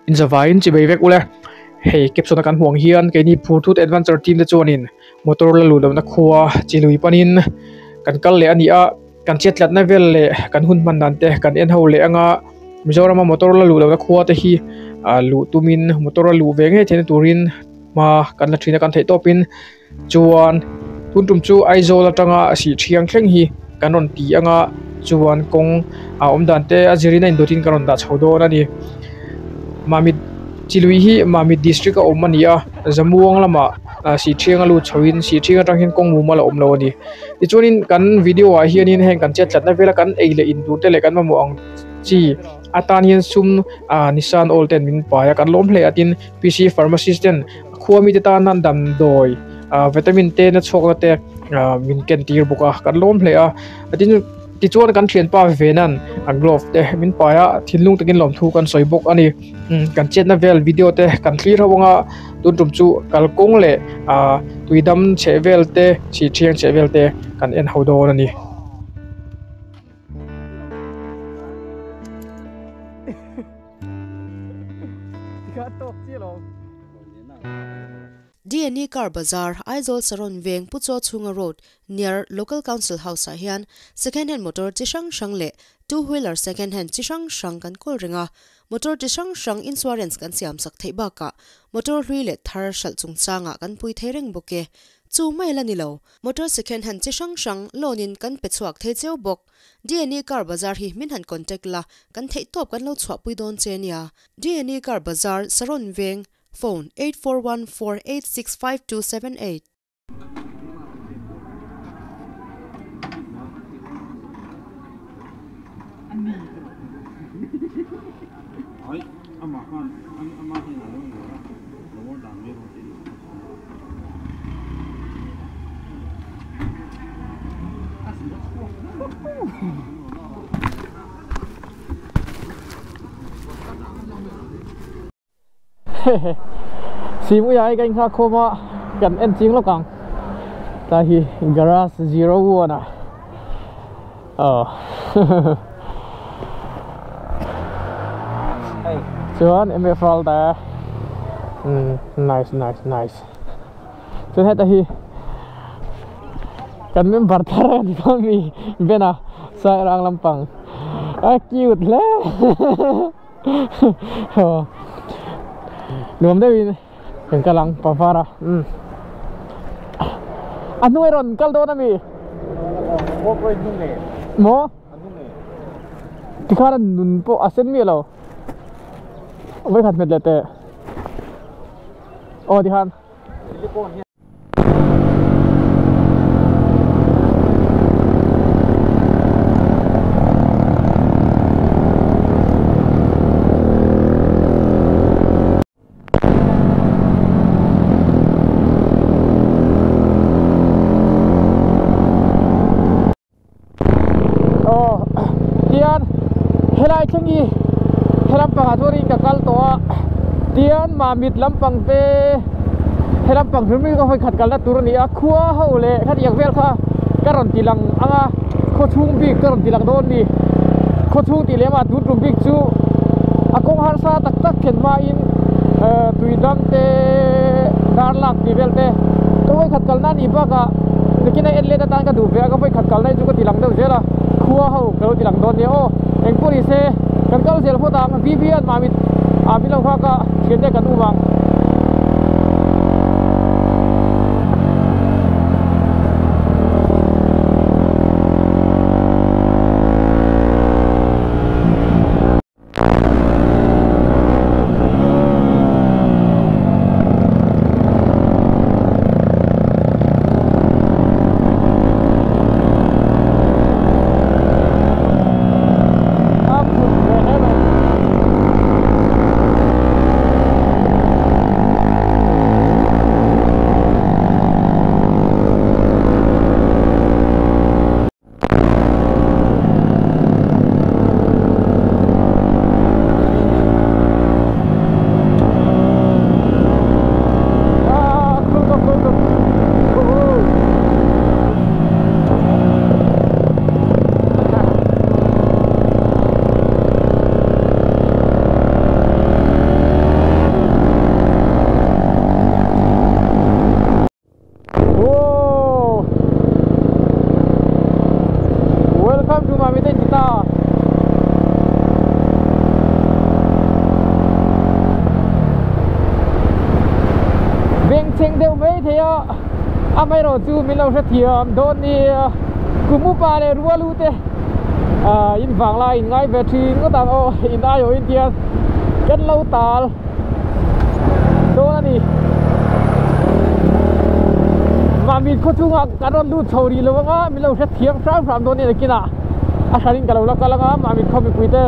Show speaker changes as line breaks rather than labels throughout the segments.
Inzavaiin chibei vek ule. Hei caption a kan hmuh ang hian keini Phurthut Adventure team te chuanin motor la luh lohna khua chi lui panin kan kal leh a ni a, kan chet tlatna vel leh kan hun hman dan te kan en ho leh anga Mizorama motor la luh lohna khua te hi ah luh tumin motor a luh ve ngei theihna turin hma kan la thin a kan theih tawpin chuan tun tum chu Aizawl atanga sih thiang thleng hi kan rawn ti anga chuan kawng a awm dan te a zirin a indawtin kan rawn dah chho dawn a ni Mamit chi lui hi Mamit district a awm a ni a Zamuang lamah ah sih thiang a lut chho in sih thiang atang hian kawng mumal a awm lo a ni tichuanin kan video ah hianin heng kan chet tlatna vela kan ei leh in tur te leh kan mamawh ang chi atan hian sum ah Nissan oil ten min pai a kan lawm hle a tin P_C pharmacist ten khua mite tana damdawi ah vitamin te na chhuak na te ah min ken tir bawk a kan lawm hle a tin tichuan kan thianpa ve nan a glove te min pai a thinlung takin lawmthu kan sawi bawk a ni kan chetna vel video te kan thlir ho anga tun tum chu kalkawng leh ah tuidam chheh vel te chhih thiang chheh vel te kan en ho dawn a ni.
Dne Car Bazar, Aizawl Saron Veng Pu Chaw Chhunga Road, near Local Council House ah hian second hand motor chi hrang hrang leh two wheeler second hand chi hrang hrang kan kawl reng a. Motor chi hrang hrang insurance kan siam sak theih bakah motor hlui leh thar hralh chungchangah kan pui thei reng bawk e. Chu mai la ni lo, motor second hand chi hrang hrang loan in kan pe chhuak thei cheu bawk. Dne Car Bazar hi min han contact la, kan theih tawp kan lo chhuahpui dawn che nia. Dne Car Bazar, Saron Veng, Phone, 8414865278.
Simuia hi ka inghak khawm a kan en ching lawk ang tlai hi garage 01 a aw chuan mf ral ta nice nice nice chuan heta hi kan member thar a ni dawn mi bena sairang lampang a cute hle nuam deuhin kan kal ang pavara umm a hnuai rawn kal dawn ami maw tikhan a nun pawh a sen miah lo vawikhat hmet leh teh aw tikhan. Aw tian helai thleng hi he lampangah chuanin ka kal tawh a tian mamit lampang te he lampang hrim hi ka hawi khat kalna tur a ni a khua ho leh khatiang vel kha ka rawn ti lang ang a khaw chhung bik ka rawn ti lang dawn a ni khaw chhung tih leh mah tun tum bik chu a kawng harsa tak tak thlen hmain ehh tui dang te dar lak tih vel te ka hawi khat kalna a nih bakah. Nikin a en let atan ka duh ve a, ka vawikhat kalna hi chu ka ti lang deuh zel a, khua ho ka lo ti lang dawn nia aw. Engpawh ni se, kan kal zel phawt ang, VV an mamit ah min lo nghak a, thiante kan um ang. Amaherawhchu min lo hrethiam dawn nia kum upa leh rual u te in vang lai in ngai ve thin ngawt ang aw in aiawh in tiang kan lo tal dawn a ni. Mahni khaw chungah kan rawn lut chho rih lo anga min lo hrethiam hram hram dawn nia nakinah a hranin ka lo la kal anga mahni khaw mipui te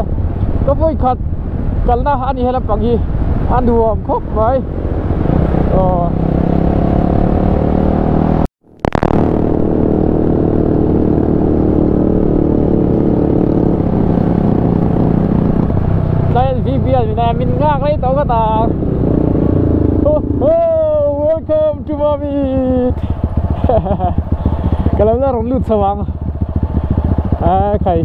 ka vawi khat kalna a ni he lampang hi a nuam khawp mai aw. Client VBL min a min ngak rei tawh ka ta ho ho welcome to Mamit ka lo la rawn lut chho ang a khai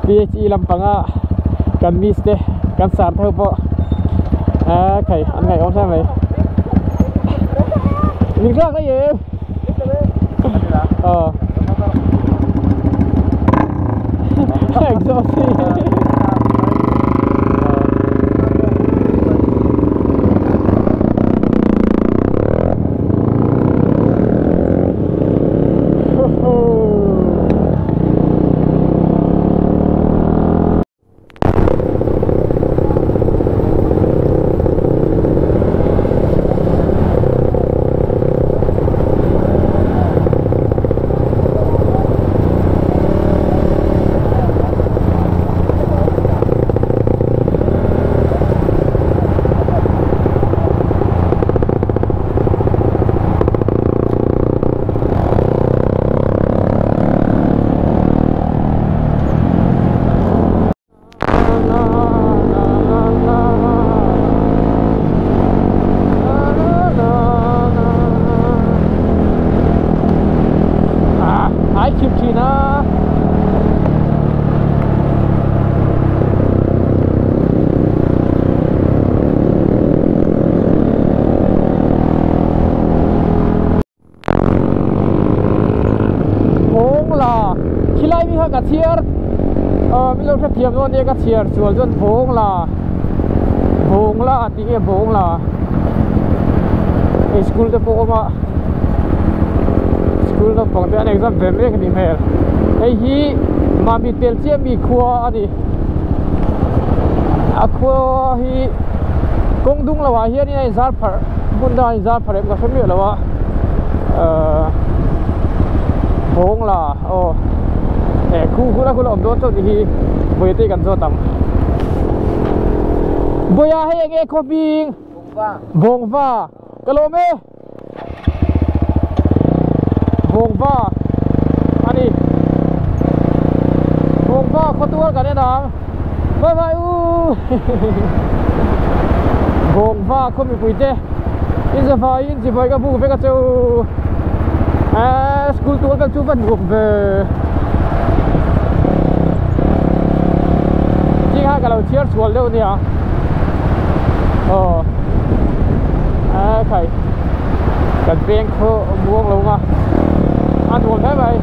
PHE lampanga kan miss te kan sar te ho pawh a khai an ngaihawm hle mai min nghak rei em. Ờ. Exhaust. Khilai mi kha ka chhiar min lo hrethiam dawn nia ka chhiar sual chuan bawng la bawng la tih nge bawng la hei school te pawh a awm a school naupang te an exam ve mek a nih hmel hei hi mahni tel chiah mi khua a ni a khua hi kawng dung lo ah hianin a inzar pharh hmun dangah a inzar pharh em ka hre miah lo a ahh bawng la. Aw eh khu khu la khu la awm dawn chauh tih hi vawi te kan zawt ang Vawiah hei eng nge khaw hming Bawngva ka lawm e Bawngva a ni Bawngva khaw tual kan en ang bye bye u Bawngva khaw mipui te inzavaiin chibai ka buk vek a che u. Eee school tual vel chu va nuam ve zing khan ka lo chhiar chhual deuh ania aw eee khai kan peng khaw muang lo nga a nuam hle mai.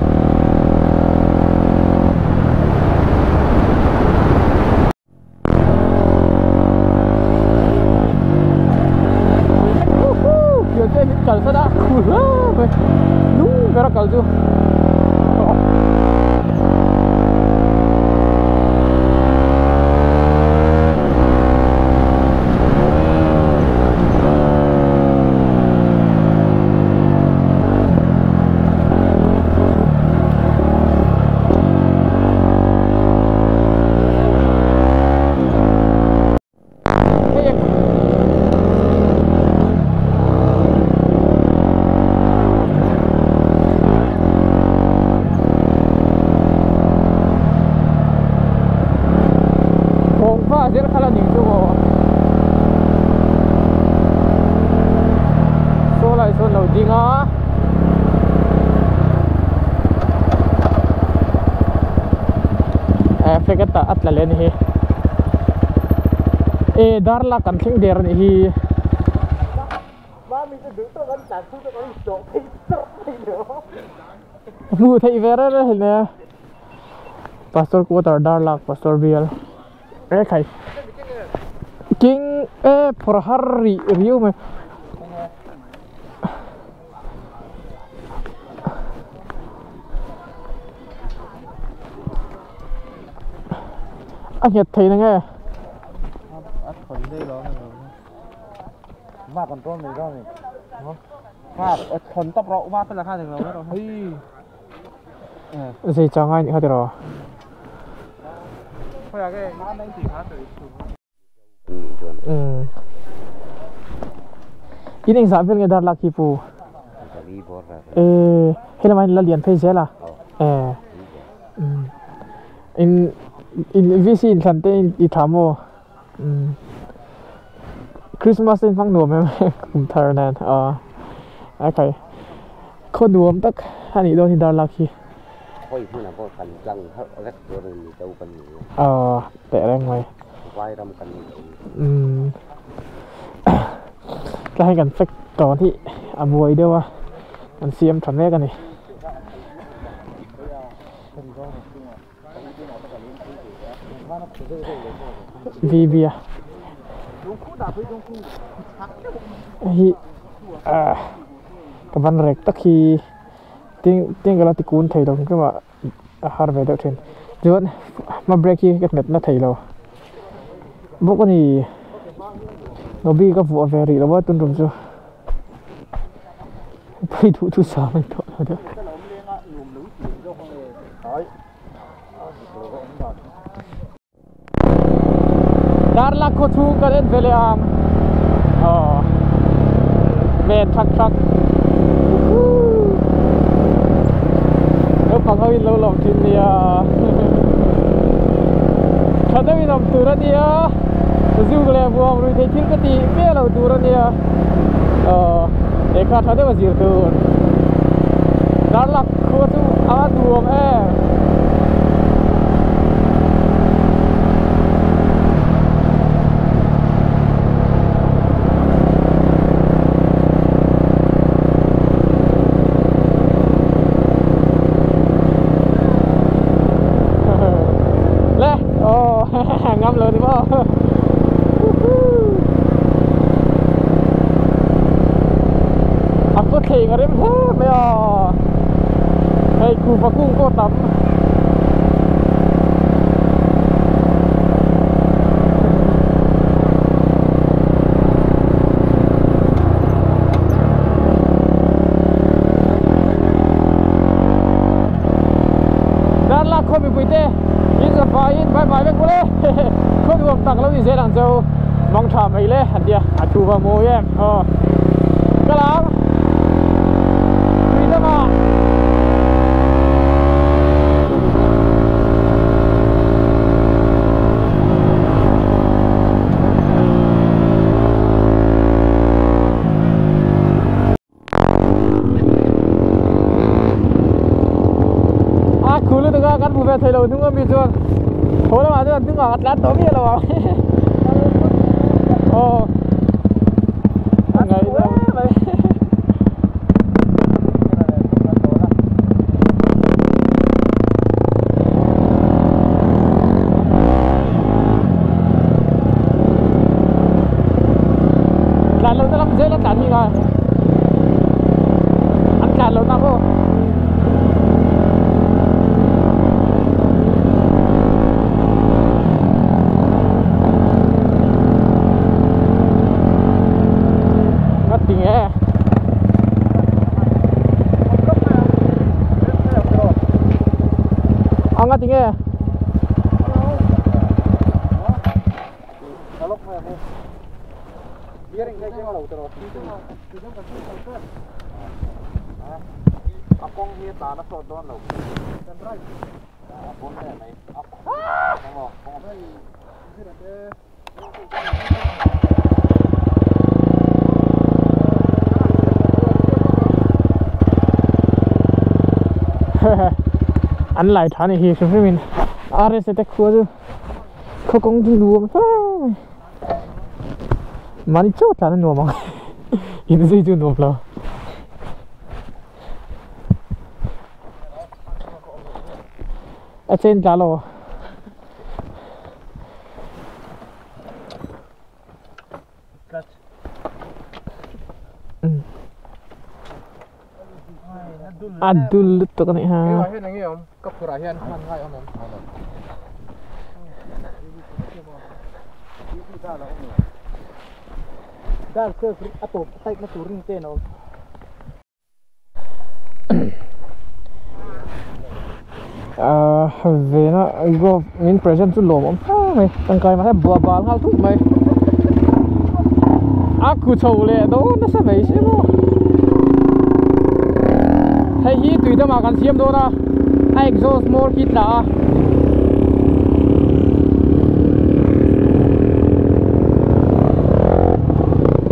Kal san a khu hle mai nung ber a kal chu. Flag a tla leh a ni hi e dar lak kan thleng der a nih hi. Hmuh theih ve reng reng hle pastor quarter dar lak pastor bial e khai king e phawrh har rih riau mai. A nghet thei na nge?
A thawn dei lo na lo. Ma control mai dawn ni. Ma a thawn tawp rawh ma fel kha ding lo rawh. Hei.
Zei cha ngai ni kha tiraw.
Khoya ke ma nei ti kha tui chu.
In eng zah vel nge dar lak hi pu? Eh, helama in la lian phei zel a. Eh. In in VC in thlan te in ti tha maw? Christmas te in hmang nuam em kum thar nen a okay khaw nuam tak a nih dawn hi dar lak hi.
Khawi hmunah pawh kan tlang harh vek tur a ni to kan ni
a. Aw teh reng mai.
Vai ram kan ni lo.
Umm tlai hian kan fek tawn hi a buai deuh a kan siam tha mek a ni. VB a hei hi ah ka ban rek tak hi ting ting ka la ti kun thei lo engkim ah a har ve deuh thin chuan hma brake hi ka hmet na thei lo bawk a ni lobby ka vuah ve rih lo a tun tum chu phei duh chu sang a ni tawh lo deuh. Darlak khaw chhung kan en ve leh ang aw men thak thak naupang ho in lo lawm thin nia tha deuhin awm tur a nia zuk leh buang rui thei thil ka tih miah lo tur a nia aw lehkha tha deuh a zir tur Darlak khua chu a nuam em. Le oh ngam lo ni maw a khaw thleng a rem hle mai a hei kuhva kung pawh a tam. Darlak khaw mipui te in zafaiin bye bye vek bawlh e khaw nuam tak lo ni zel ang cheu mang tha mai le an tia a thu va mawi em aw ka lang tui dangah A khu lutuk a kan hmu ve thei lo hnung ami chuan haw lamah chuan hnungah a tlan tawh miah lo ang aw a ngaihnawm mai. Tlan loh na lam zel a tlan hi ngai an tlan loh na maw ngati nge a ngati nge. An lai tha ni hi hrim hrim in RSA te khua chu khaw kawng chu nuam hle mai mahni chauh tlan a nuam ang inzui chu nuam lo. A chen tla lo. A dul lutuk a nih ha.
Dar se a top tight na turin te no.
Vena go min present chu lom om mai tangkai ma bua bal hal thuk mai a khu chho le do na sa mai se mo hei hi tui dama kan siam do na a exhaust more hit la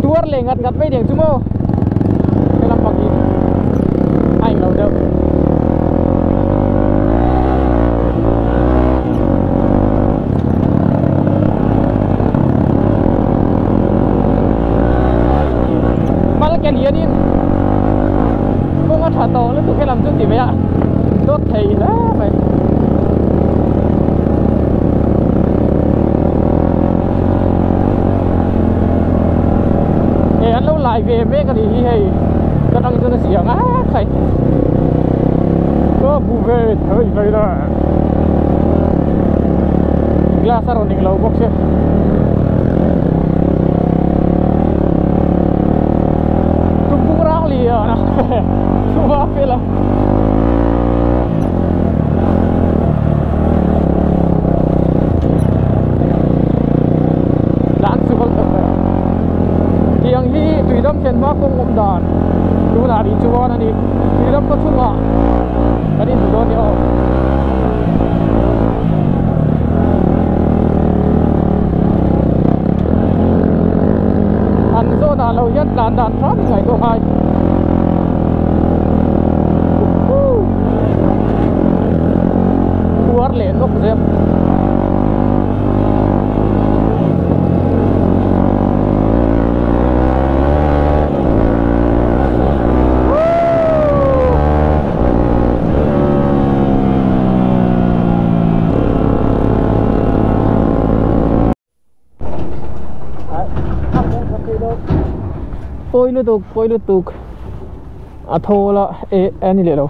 tuar le ngat ngat mai deng chu mo cái làm bằng gì anh đâu đâu mà cái này đi không có thả tàu nó tụi cái làm chút gì vậy ạ tốt thì đó mày anh lâu lại về mấy cái gì hay cái đang cho nó xỉa á thầy có bù về thôi vậy đó glass ở running low box tụi cũng rang lìa nè tụi ba phê là lãng xu hướng tiếng hi tùy đâm trên hoa công ngom đàn chú là đi chú anh đi tùy đâm có chút ngọ cái đi thủ đô đi ô anh zo là lâu nhất đàn đàn pháp ngày cô hai cuốn lên lúc dẹp poi tuk a thola e ani le lo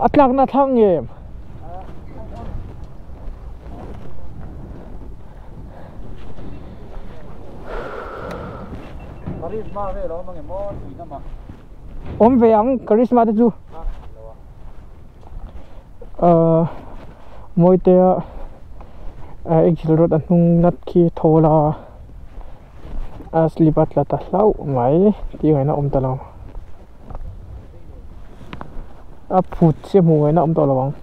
atlak na thang em
charisma ve lo mang mo tui na ma
om ve ang charisma te chu moi te a exil road a hnung nat khi thola a slipat la ta hlau mai ti ngai na om ta lo a phut che mu ngai na om ta lo wang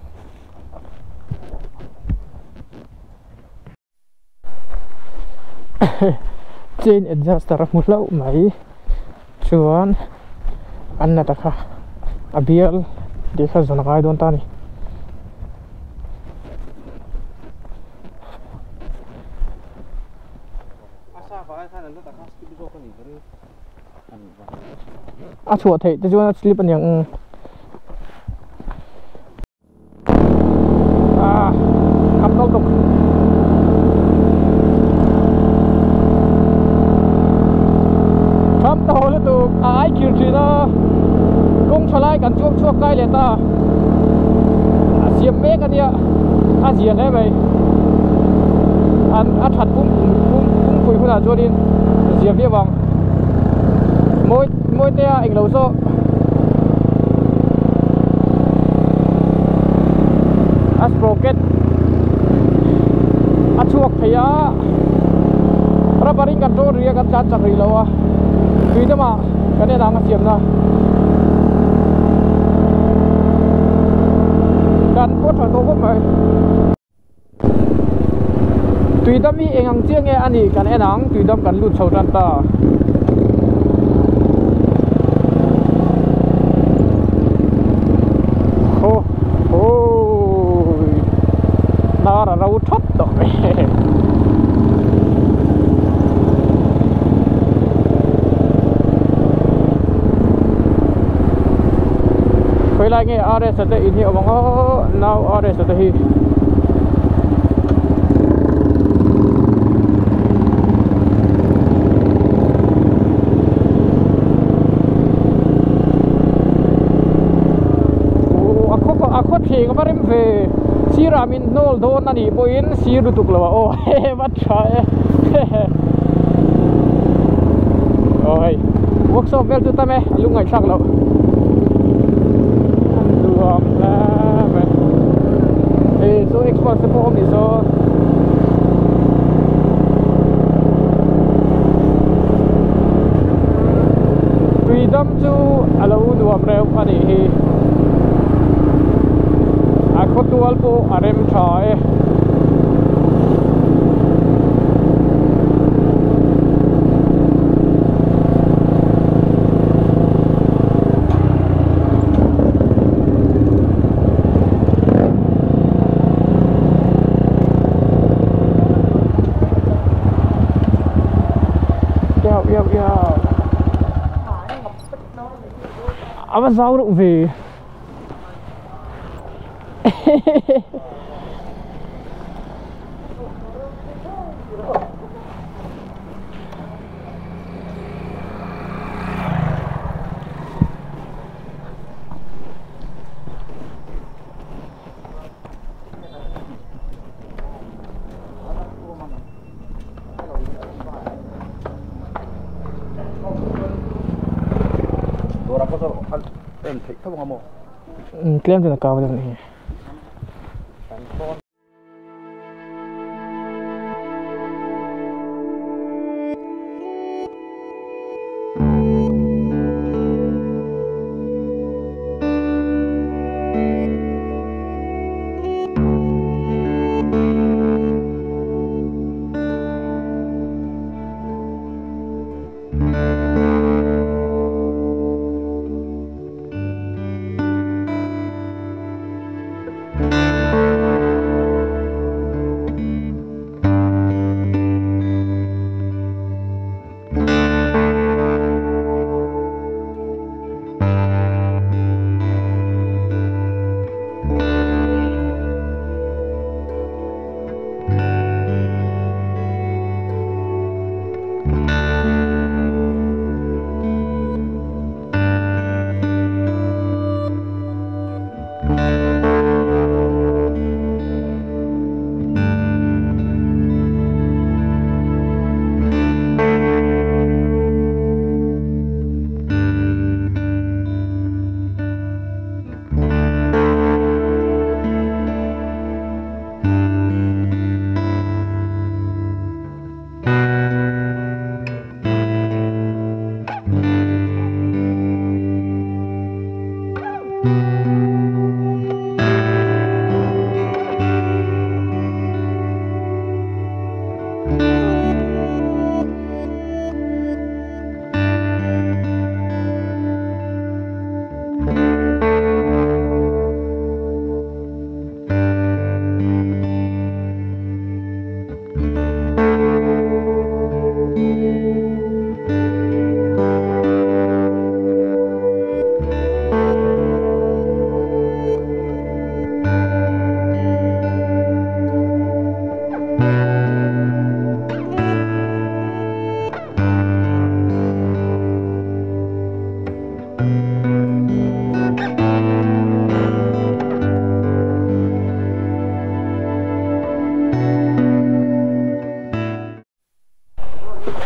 chain adjuster mu hlau mai chuan an na ta kha a bial ti kha zon ngai don ta ni a chhuah theih te chuan a slip aniang a kham tawk tuk kham tawk le tuk a ai khir thin a kawng tha lai kan chuak chuak kai leh ta a siam mek ania a zian hle mai an a that pum pum pum pui hunah chuanin zia viau ang moi moi te a englo saw a sprocket a chhuak thei a rubber in kan ria kan tlan chak rih lo a tui dama kan en ang a siam na kan pawh tha tawh khawp mai tui dam hi eng ang chiang nge ani kan en ang tui dam kan lut chho tan ta ho ho nara rau thot tawh mai khoi lai nge RS te in hi awang now RS te hi a kho thing a rem ve sira Sirah min hnawl dawn a nih pawhin sir lutuk lo ah aw hehe va tha e hehe aw hei workshop vel chu tam e a lungngaihthlak loh a nuam hle mai hei chu expo te pawh awm ni saw. Tuidam chu a lo nuam reuh a nih hi. A khawtual pawh a rem tha e. A va zau reuh ve. Tlem chuan a kau deuh a nih hi.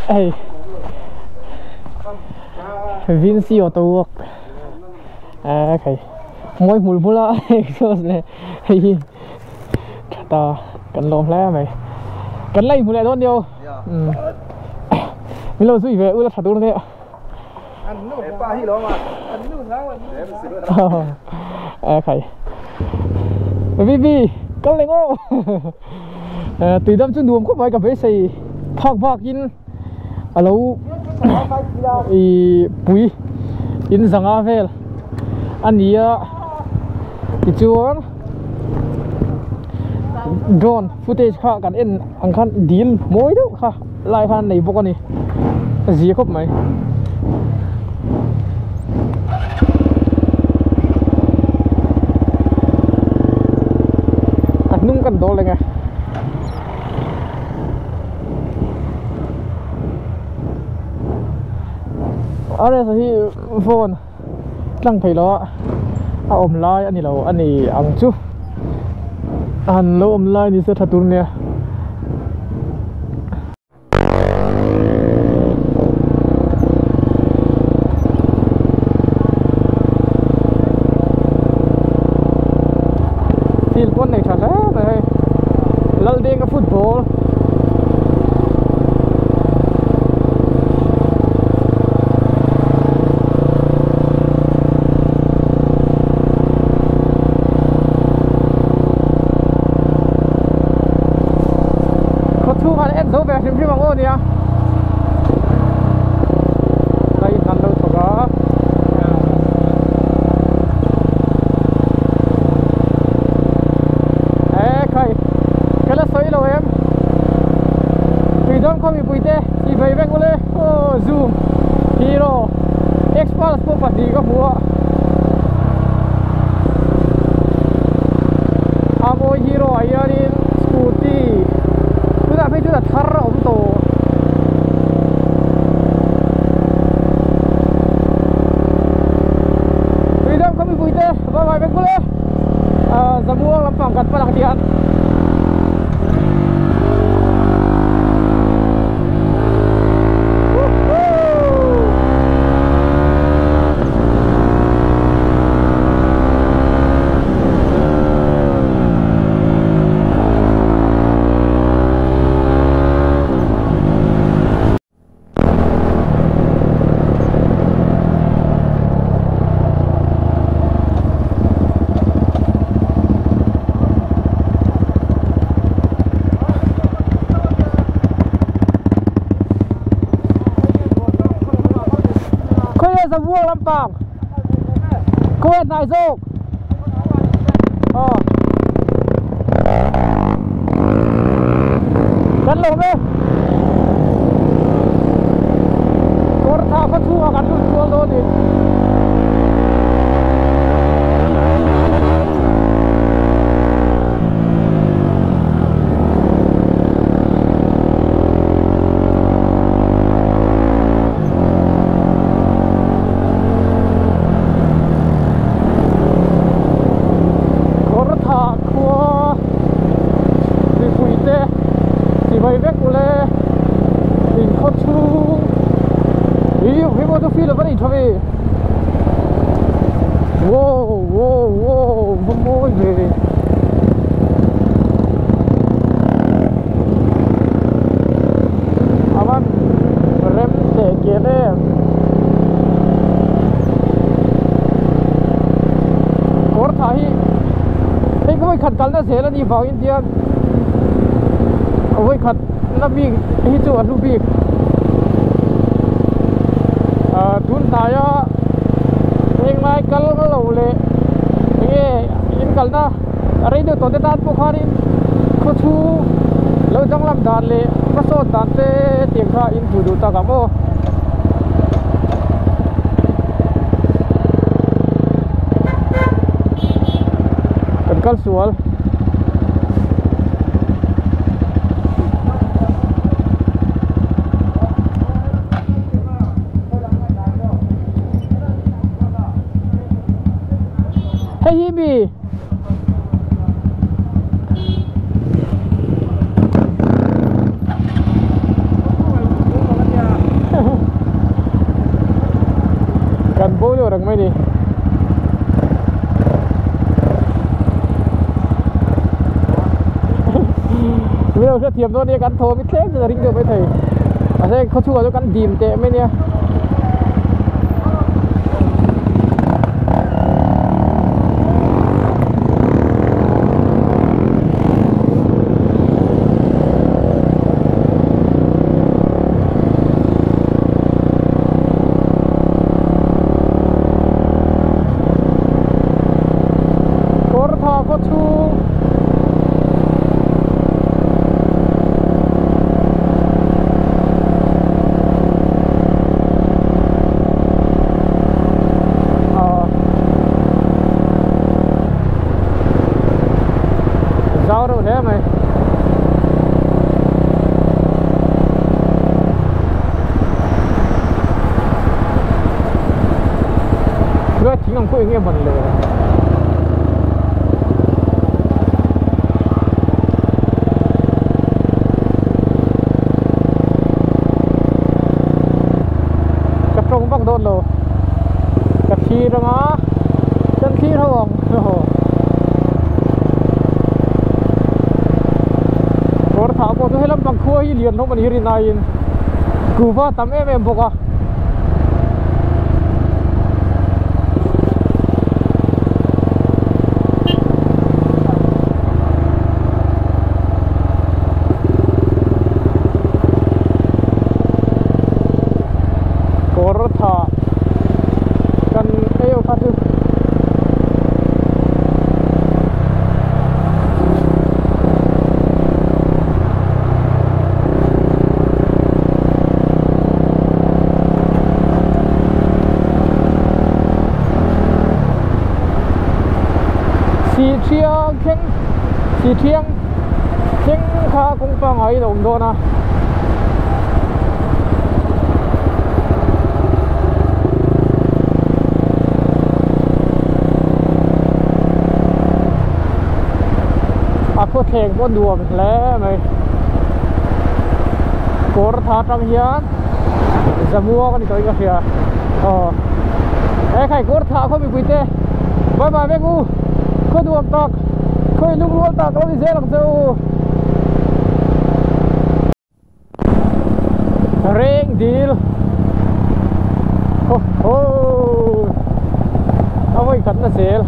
Hei Vinci Auto Work a khai mawi hmul hmul a exhaust leh hei hi tha ta kan lawm hle mai kan la inhmu leh dawn nia min lo zui ve ula tha tur ania a khai Vivi kal leh ngaw Tuidam chu nuam khawp mai ka beisei phak bak in alo ih pui in zanga vel a ni a tichuan drone footage kha kan en ang khan dil mawi deuh kha lai khan nei bawk a ni a zia khawp mai. A hnung kan dawl eng e. RS hi phone tlang thei lo a a awm lai a ni lo a ni ang chu. Han lo awm lai ni se tha tur nia. Field pawn nei tha hle mai hei Laldenga football khaw chhung han en zo ve hrim hrim ang aw nia hei an lo thawk a e khai ka la sawi lo em tuidawm khaw mipui te tih vei vek ule aw zoom hero xpulse pawh pahnih ka hmu a a mawi hero ah hianin scooty tunah phei chuan a thar a awm tawh. Tuidawm khaw mipui te va vai vek ule Zamuang lampang kan pan ang tiang. Khawi Zamuang lampang khawi hnai zawk aw kan lo me kawr tha khaw chhungah kan lut kual dawn ni. Kawr tha khua mipui te chibai vek ule in khaw chhung ih hei pawh chu feel a va nei tha ve wow wow wow va mawi ve. A van rem teh kian em kawr tha hi hei ka vawikhat kalna zel a nih vangin hian vawikhat na bik hi chu a hlu bik ah tun hnaia henglai kal lo leh enge in kalna a rei deuh tawh te tan pawh khanin khaw chhung lo danglam dan leh hmasawn dan te tiang kha in hmuh duh tak ang aw. Kan kal sual. Hei hi mi Kan bo deuh reng mai ni. Milo hriat thiam dawn nia kan thawm hi tlem chuan a ring deuh mai thei. Mahse khaw chhungah chuan kan dim teh mai nia. Kawr tha khaw chhung. Thlir anga kan thlir ho ang kawr thah pawh chu helam pang khua hi lian hlawm a ni hi rin aiin kuhva tam em em bawk a. Kawr thah kan ei kha chu Sihṭhiang thleng Sihṭhiang thleng kha kawng pangngai in a awm dawn a. A khawthleng pawh nuam hle mai kawr tha tang hian Zamuang a ni tawh in ka hria aw he khai kawr tha khaw mipui te bye bye vek u khaw nuam tak khaw in lungrual tak lo ni zel ang che u. Reng dil ho ho a vawi khat na zel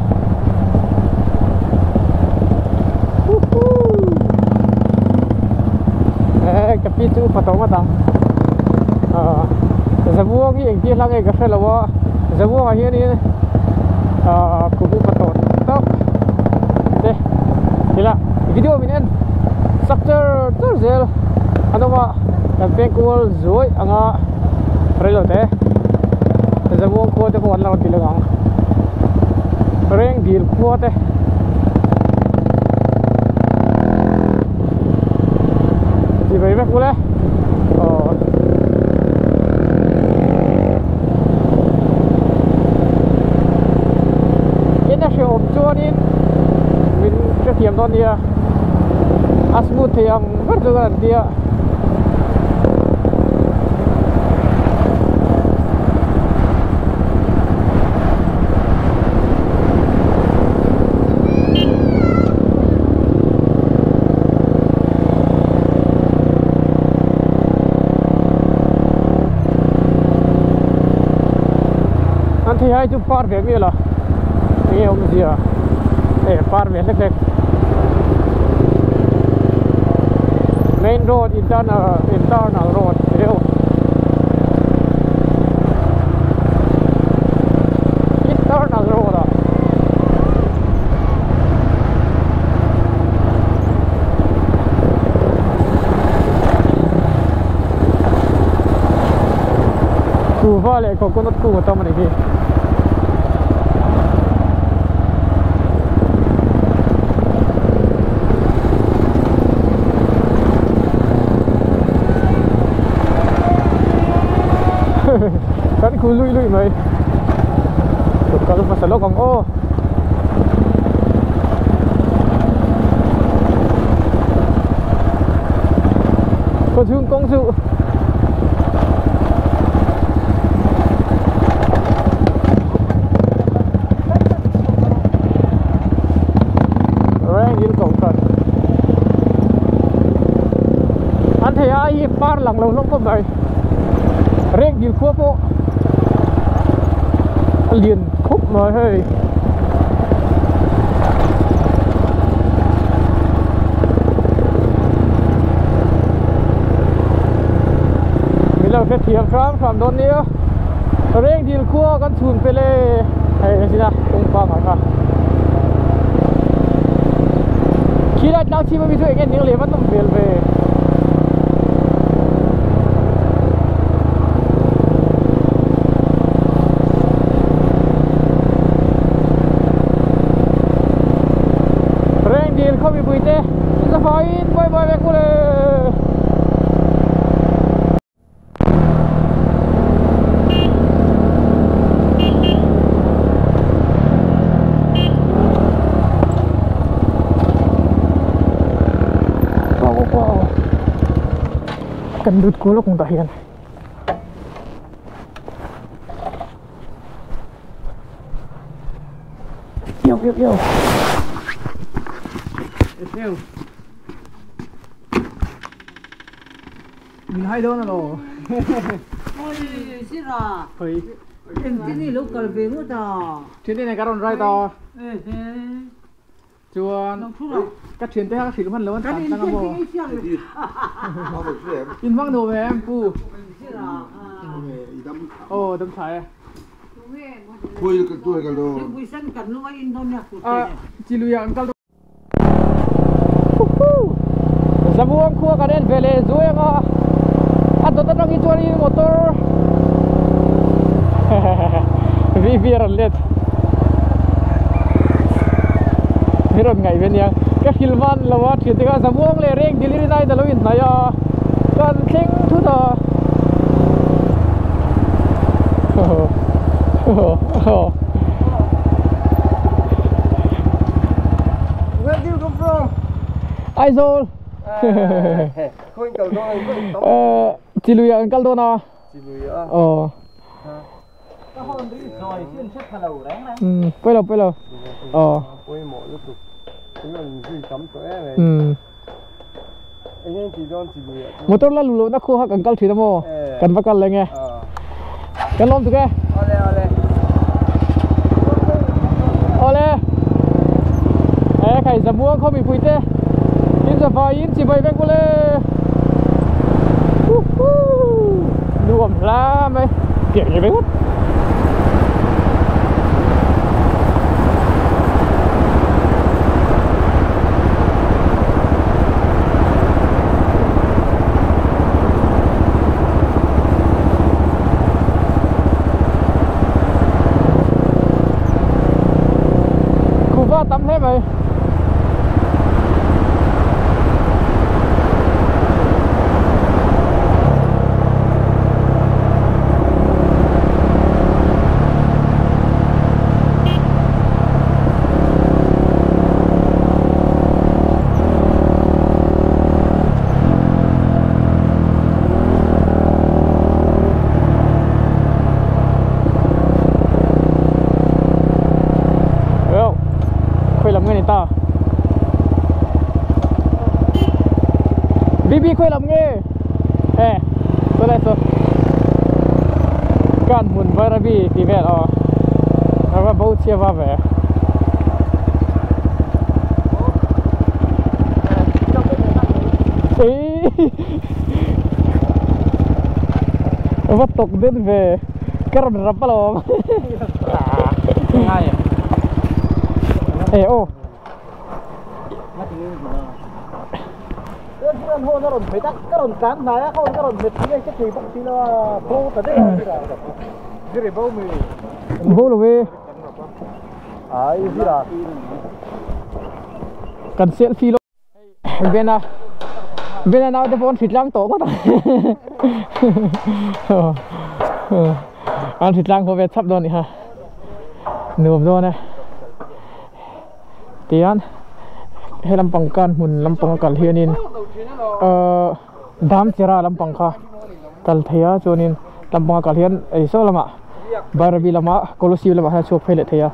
eh ka pi chu upa tawh ngawt ang ah zamuang hi engtir hlang nge ka hre lo a zamuangah hianin ah kum upa tawh tak te tila video min en sak char char zel an awm a kan peng kual zuai anga reilo te zamuang khua te pawh an lo ti leng ang reng dil khua te ti ve vek ule aw in a hrehawm chuanin min hrethiam dawn nia a smooth thei ang ber chu kan tia. An thei hai chu par ve mial a enge awmzia e par ve hlek hlek main road internal internal road eo internal road ah kuhva leh coconut kung a tam a ni hi. Kan khu lui lui mai kal hmasa lawk ang aw. Khaw chhung kawng chu reng in ko khat an thei a hi par lang lo hlawm khawp mai reng dil khua pawh a lian khawp mai hei. Min lo hrethiam hram hram dawn nia reng dil khua kan chhun pe le hei a zin a kawng pangngai kha khilai tlang chhim ami chu eng nge ning leh vat awm hmel ve. Reng dil khaw mipui te zafaiin bye bye vek ule. Kan lut kual lawk ang tah hian. yêu yêu mình hay đâu nào
ôi xin à cái này lúc cần về ngút à
chuyến đi này cái ròn rai to chuan các chuyến tới các thủy phân lớn tặng tăng bộ in vang đồ về em pu ồ đâm thái chỉ lùi ăn calo zabuang khua ka den vele zuenga a dot atang hi chuanin motor vi ran let miron ngai ven yang ka hilman lawa thian te ka zabuang le reng delivery nai da lo in hnai a kan thleng thu ta
Where do you come from?
Aizawl. Chiluya ang kal dona.
Chiluya.
Oh. Pelo pelo. Oh. Motor la lulo na khu hak ang kal thina mo. Kan va kal lenge. Kan lom tu ke.
Ole ole.
Ole. Eh khai zamuang khomi puite. In za in chỉ bay vek le. Nuam la mai. Kiểu như vậy. Cuba tắm thế mày. BB quay làm nghe. Ê, tôi lại số. Can mun varabi ti vel o. Ava bo chia va ve. Ê. Ava tok den ve. Karon rapalo. Ê ô. Vô rồi về cần selfie luôn bên à bên nào thì phone thịt lang tổ quá ta ăn thịt lang có về sắp đòn ha nườm rồi này tiền he lampang kan hmun lampang kal hianin dam chera lampang kha kal theia chuanin lampang kal hian ei so lama barabi lama kolosiu lama ha chuak phei le theia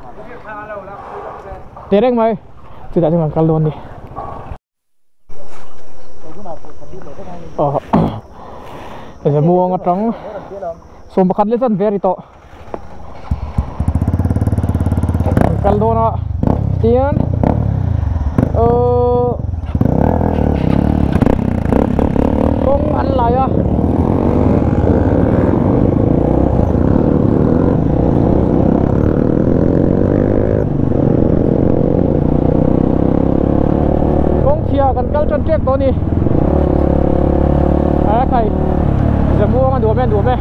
tereng mai chu ta chuan kal dawn ni zamuang atang som pakhat le chan veri to kal dawn a tian kong ăn lại à kong chia cần kal chân trek to ni à khai giờ mua ăn đùa mẹ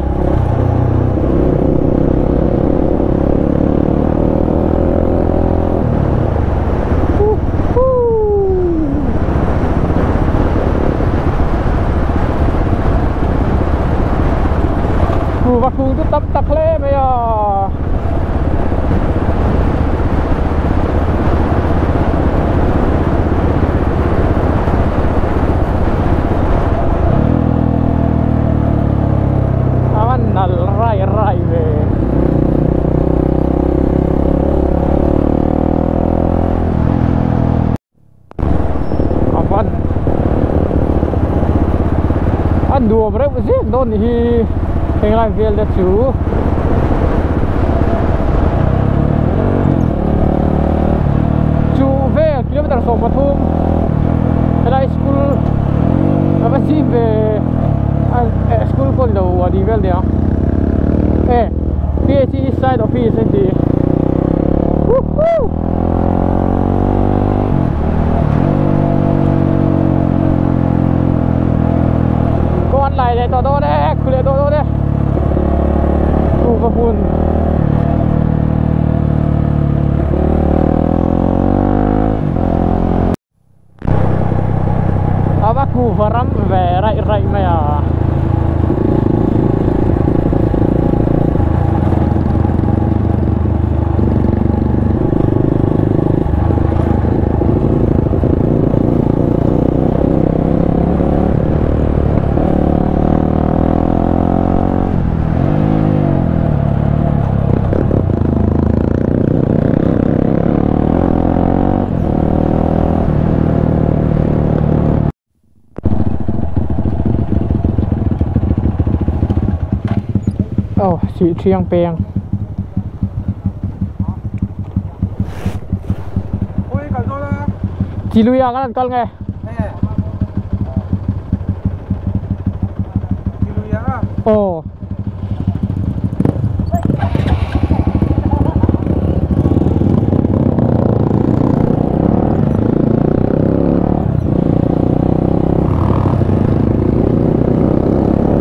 và cùng chút tắm tặc lê bây giờ aman nal rai rai về Nuam reuh zek dawn ni hi henglai vel te chu. Chu vel kilometer 13 helai school ava si ve school pawh ni lo a ni vel nia e PHC east side office an ti. Woohoo! Con lại để tao đó đấy, khu để tao đó đấy. Khu va hun. Ava khu varam về rai rai mày à. Oh, chị chiang peng. Chị lui à, các con nghe.
Chị lui à?
Ồ.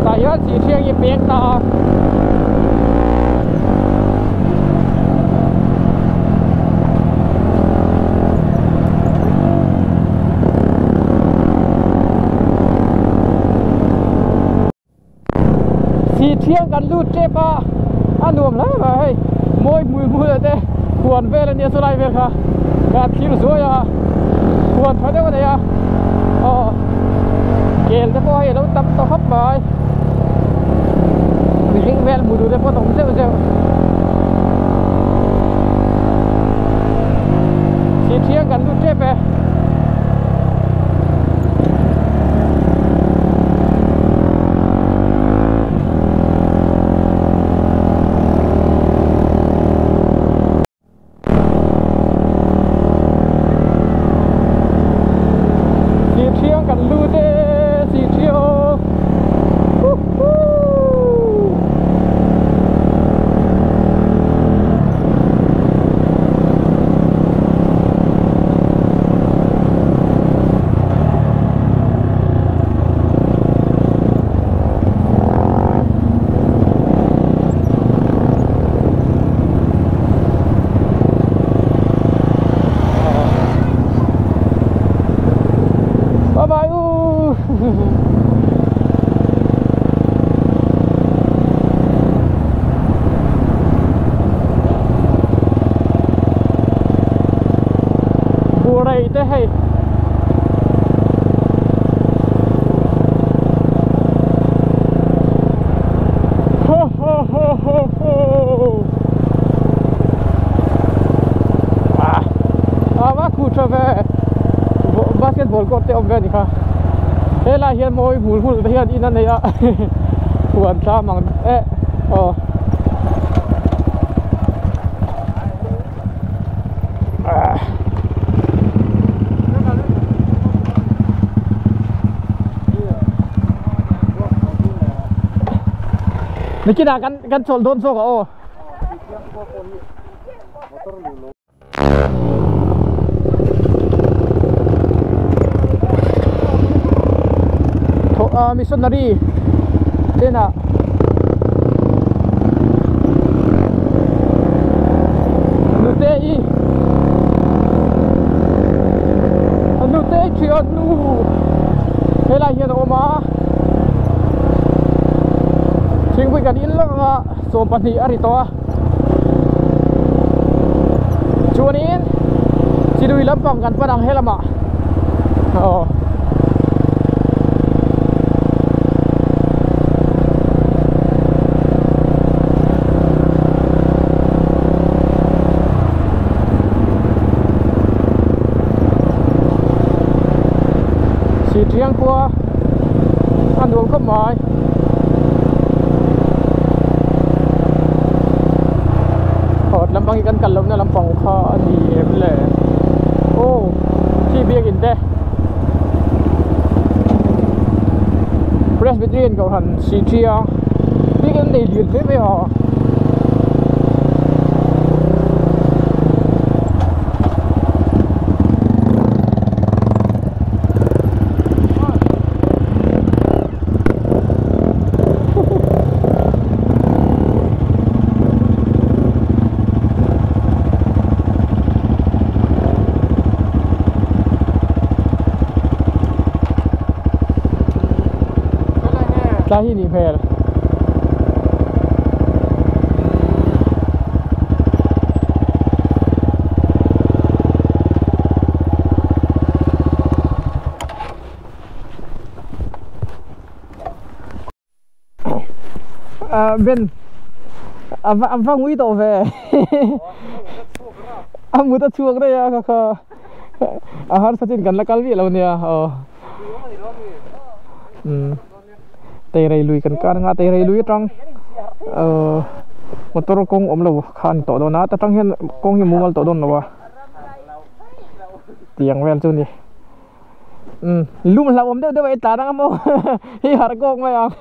Tại nhớ chị chiang như peng ta. Thiang kan lut tepa a nuam lai mai hei moi mui mui te huan vel ania chu lai vel kha ka thil zuai a huan tha deuh a nei a aw kel te pawh hei alo tam tawh khawp mai mihring vel hmu duh te pawh an awm zeuh zeuh si thiang kan lut tep e. Bye bye. Bùa này thế hay. Ho ho ho ho ho. À, à bác cụ trở về. Basketball court te awm ve ani kha helai hian mawi hmul hmul te hian in a nei a huan tlam ang e aw nikina kan kan chawl dawn zawk a aw. Missionary tena nute i nute thian nu helai hian a awm a thingpui kan in lawk anga 12 a ri tawh a chuanin chilui lampang kan pan ang helamah aw. Chỉ riêng qua ăn uống không mỏi. na lampang kha a ni em le aw khi biakin te Presbyterian kohhran Sihṭia biakin an nei lian hle mai a. Tlai hi nih hmel. Ben a va ngui tawh ve a mut a chhuak daih a kha kha a harsa chin kan la kal viah lo nia aw umm teirei lui kan kar anga teirei lui atang ahh motor kawng awm lo kha a ni tawh dawn a ta tang hian kawng hi a mumal tawh dawn lo a tiang vel chu a ni. Umm lum hlauhawm deuh deuh a i tlan ang a maw i harh kawk mai ang.